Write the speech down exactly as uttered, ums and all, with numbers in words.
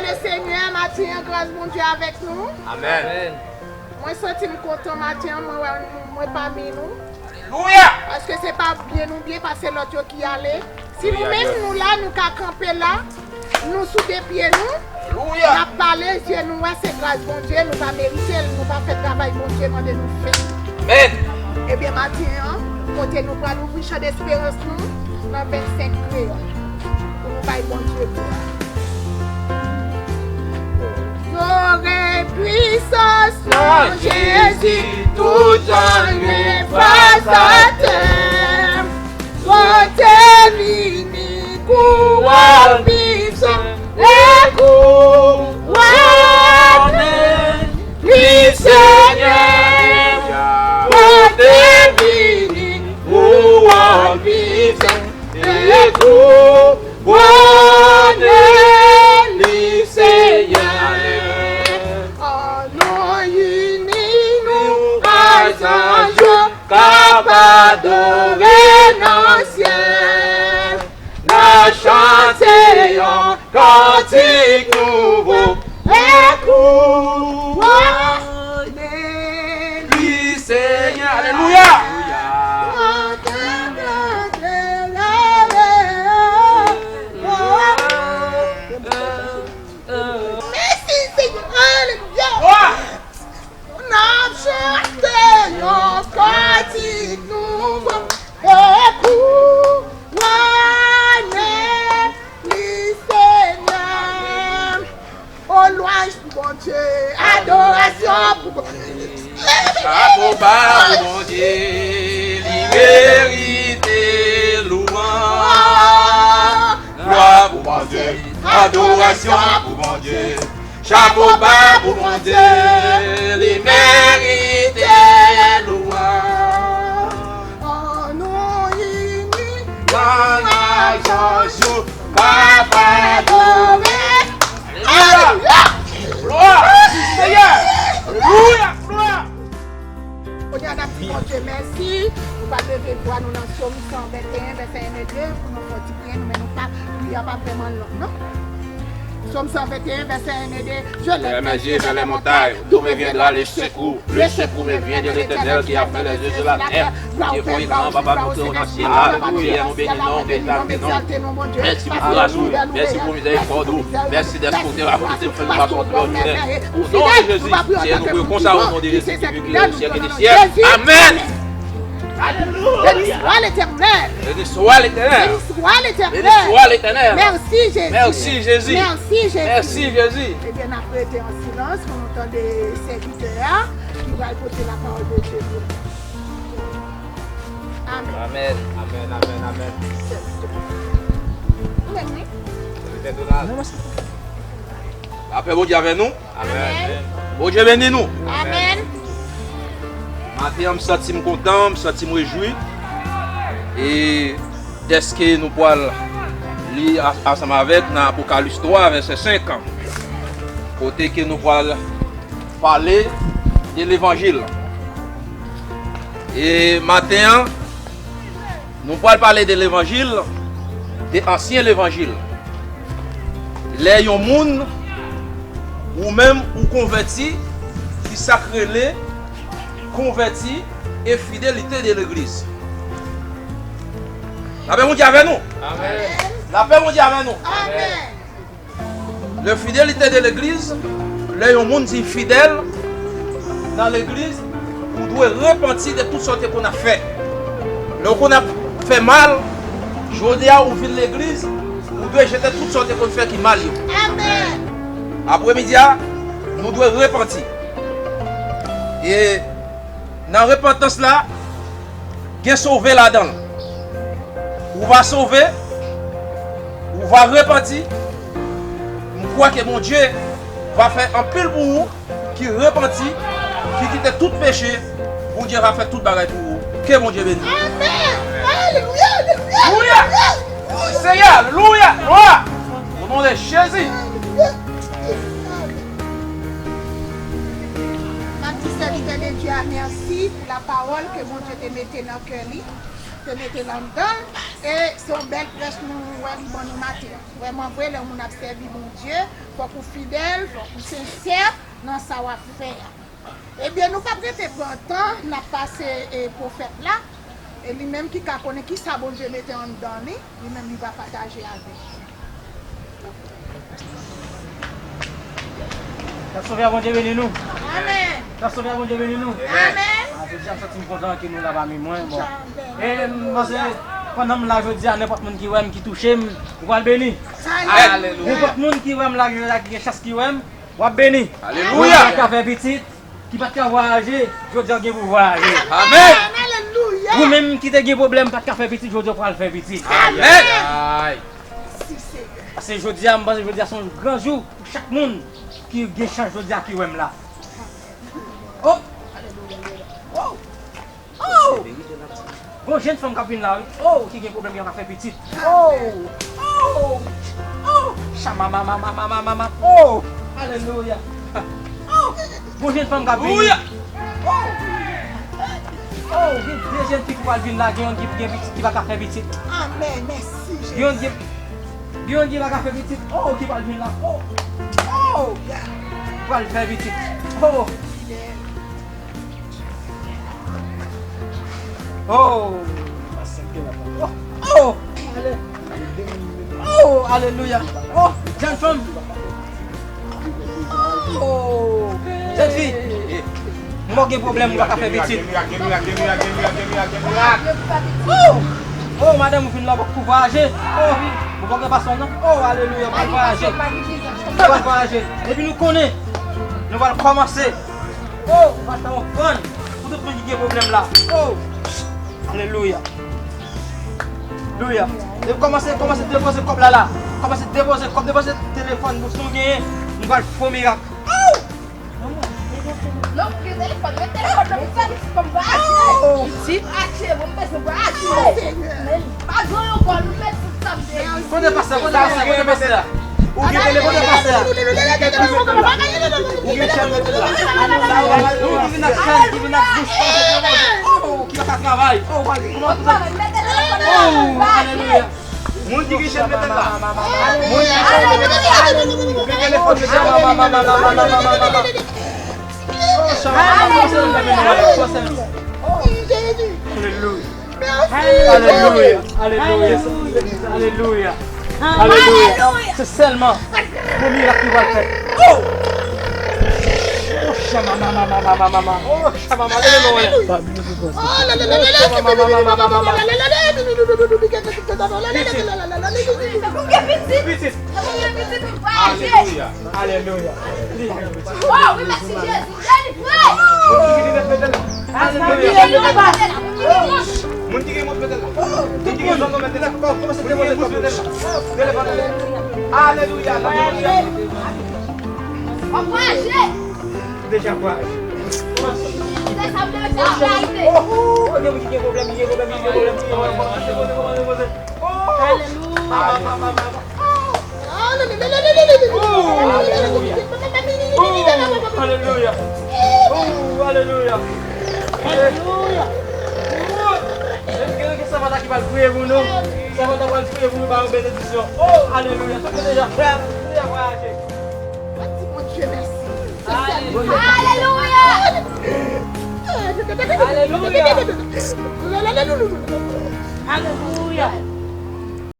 Lesenyè, maten an, gras Bondye avèk nou. Amèn. Mwen santi m kontan maten an, mwen wè nou, mwen pami nou. Alelouya! Paske se pa byen nou byen pase lòt yo ki ale. Si nou menm nou la, nou ka kanpe la, nou sou de pye nou, n ap pale, zye nou wè se gras Bondye, nou pa merite l, nou pa fè travay Bondye mande nou fè. Amèn. Ebyen, maten an, kote nou pral ouvri chan desperans nou nan vennsenk kreyòl pou nou bay Bondye glwa. Glorify pwisans nan Jezi, tout jan efas atè. Kote vini kou w ap viv san e kou w ap li Senyè. Kote vini kou w ap viv san e kou w ap li Senyè. Annou ini nou ak zanj yo k ap adore nan syèl. N a chante yon kantik nouvo. Ekouwone li, Senyè. Alelouya. Mèsi, Senyè. Alelouya. N ap chante yon kantik nouvo, ekouwone li, Senyè. O, lwanj pou Bondye, adorasyon pou Bondye. Chapo ba pou Bondye, li merite lwanj. Glwa pou Bondye, adorasyon pou Bondye. Chapo ba pou Bondye, li merite lwanj. Annou ini, nou ak zanj yo k ap adore. Alelouya! Glwa! Senyè! Alelouya! Glwa! Kounye a, n ap di Bondye mèsi. Nou pral leve vwa nou nan Sòm san venteyen, vèsè en e de, pou nou fè yon ti priye, nou, men nou pa, priyè a pa vrèman long, non. Sòm san venteyen, vèsè en e de. Je lève mes yeux vers les montagnes, d'où me viendra le secours? Le secours me vient de l'Éternel qui a fait les cieux et la terre. Dieu, Papa, nou te nan syèl la, alelouya, nou beni non, nou egzalte non. Mèsi pou gras ou, mèsi pou mizèrikòd ou, mèsi dèske ou te la pou nou te fè nou pase atravè lòdinè. O non de Jezi, Senyè, nou priye konsa, o non de Jezi, ki viv, ki règne au siècle des siècles. Amèn. Alelouya. Béni soit l'Éternel. Béni soit l'Éternel. Béni soit l'Éternel. Béni soit l'Éternel. Merci, Jésus. Merci, Jésus. Merci, Jésus. Merci, Jésus. Ebyen, n ap rete an silans pou nou tande sèvitè a ki pral pote la parole de Dieu pou nou. Amèn. Amèn. Amèn, amèn, amèn. Ou menm, wi. Lapè Bondye avè nou. Amèn. Bondye beni nou. Amèn. Maten an, m santi m kontan, m santi m rejwi. E dèske nou pral li a-, ansanm avèk nan Apokalips twa, vèsè senk, kote ke nou pral pale de levanjil. E maten an, nou pral pale de levanjil, de ansyen levanjil. Lè yon moun, ou menm, ou konvèti, ki sa k rele konvèti e fidelite de legliz. Lapè Bondye avè nou. Amèn. Lapè Bondye avè nou. Amèn. Le fidélité de l'église, lè yon moun di fidèl nan legliz, ou dwe repanti de tout sa w te konn ap fè. Lè w konn ap fè mal, jodi a ou vin legliz, ou dwe jete tout sa w te konn fè ki mal yo. Amèn. Apremidi a, nou dwe repanti. E nan repantans la, gen sove ladan l. Ou va sove, ou va repanti. M kwè ke Bondye va fè anpil pou ou ki repanti, ki kite tout peche. Bondye va fè tout bagay pou ou. Ke Bondye beni w. Amèn. Alelouya, alelouya, alelouya. Senyè, alelouya, glwa. O non de Jezi. Alelouya. N ap di sèvitè de Dye a mèsi pou lapawòl ke Bondye te mete nan kè li, te mete l anndan l. E se yon bèl prèch nou wè li ban nou maten an. Vrèman vre, lè yon moun ap sèvi Bondye, fòk ou fidèl, fòk ou sensè nan sa w ap fè a. Ebyen, nou p ap rete pran tan, n ap pase e pwofèt la, e li menm ki ka konnen kisa Bondye mete anndan li, li menm li va pataje avè nou. K ap sove a Bondye beni nou. Amèn. K ap sove a Bondye beni nou. Amèn. Ah, jodi a m santi m kontan ke nou la pami mwen. Bon. E m panse pandan m la jodi a, nenpòt moun ki wè m, ki touche m, ou pral beni. Alelouya. Nenpòt moun ki wè m la jodi a, ki gen chans ki wè m, w ap beni. Alelouya. Moun ki pa ka fè pitit, ki pa t ka vwayaje, jodi a w gen pou vwayaje. Amèn. Alelouya. Ou menm ki te gen pwoblèm, pa t ka fè pitit, jodi a w pral fè pitit. Amèn. Ay. Paske jodi a, m panse jodi a se yon gran jou pou chak moun ki gen chans jodi a ki wè m la. Oh! Oh! Oh! Gon jenn fanm k ap vin la, wi. Oh, ki gen pwoblèm, ki pa ka fè pitit. Oh! Oh! Oh! Chama mama mama mama mama. Oh! Alelouya. Oh! Gon jenn fanm k ap vini. Alelouya. Oh! Oh, gen de jenn fi ki pral vin la, gen youn ki gen pitit, ki pa ka fè pitit. Amèn. Mèsi, Jezi. Gen youn gen, gen youn ki pa ka fè pitit. Oh, ki pral vin la. Oh! Oh! Pral fè pitit. Oh! Oh! Oh! Oh! Alelouya! Oh! Jèn fanm! Oh! Jèn fi! Mwen gen pwoblèm, mwen pa ka fè pitit. Oh! Oh, madanm, ou vin la, ou poko vwayaje. Oh! Ou poko gen paspò, non? Oh, alelouya, ou pral vwayaje. Ou pral vwayaje. Epi nou konnen, nou pral kòmanse. Oh, ou pral fè yon ofrann pou tout moun ki gen pwoblèm la. Oh! Alelouya. Alelouya. E kòmanse, kòmanse depoze kòb la la. Kòmanse depoze kòb, depoze telefòn nou, si nou genyen, nou pral fè mirak. Oh! Non, gen telefòn, men telefòn nan pou fè pitit, kòm pa achte. Oh! Pitit? Achte, bon, m bezwen pou achte. Oh, Senyè. Pa gen yon kòb, m met tout sa m te. Kote pastè, kote pastè, kote pastè a? Ou gen telefòn de pastè a. Ou gen chèn mete la. Moun ki vin ak chèn, ki vin ak bouch, oh, ki pa ka travay. Oh, kòman pou sa? Oh, alelouya. Moun ki gen chèn mete la. Moun ki gen chèn mete la. Ou gen telefòn mete la. Oh, chama, alelouya. Alelouya. Alelouya. Alelouya. Alelouya. Alelouya. Se sèlman yon mirak ki pral fèt. Oh! Oh, chama, mama, mama, mama, mama. Oh, chama, mama, leve non, lè. Oh, chama, mama, mama, mama, mama. Pitit. Pitit. Alelouya. Alelouya. Wow, wi, mèsi Jezi. Delivre! Moun ki gen mont mete la. Moun ki gen mont mete la. Moun ki gen zòn mete la. Kòb, kòmanse depoze kòb mete la. Telefòn. Alelouya. Alelouya. Ankouraje. Deja ankouraje. Se sa m te mete an realite. Oh, oh, gen moun ki gen pwoblèm, ki gen pwoblèm, ki gen pwoblèm, ki gen pwoblèm. Kòmanse depoze, kòmanse depoze. Oh! Alelouya. Oh! Alelouya. Oh! Alelouya. Oh! Alelouya. Alelouya. Depi gen sèvant la ki pral priye pou nou. Sèvant la pral priye pou nou, ba yo benediksyon. Oh! Alelouya. Sa ki deja fè, deja vwayaje. Mwen di Bondye mèsi. Alelouya. Alelouya. Alelouya. Alelouya. Alelouya.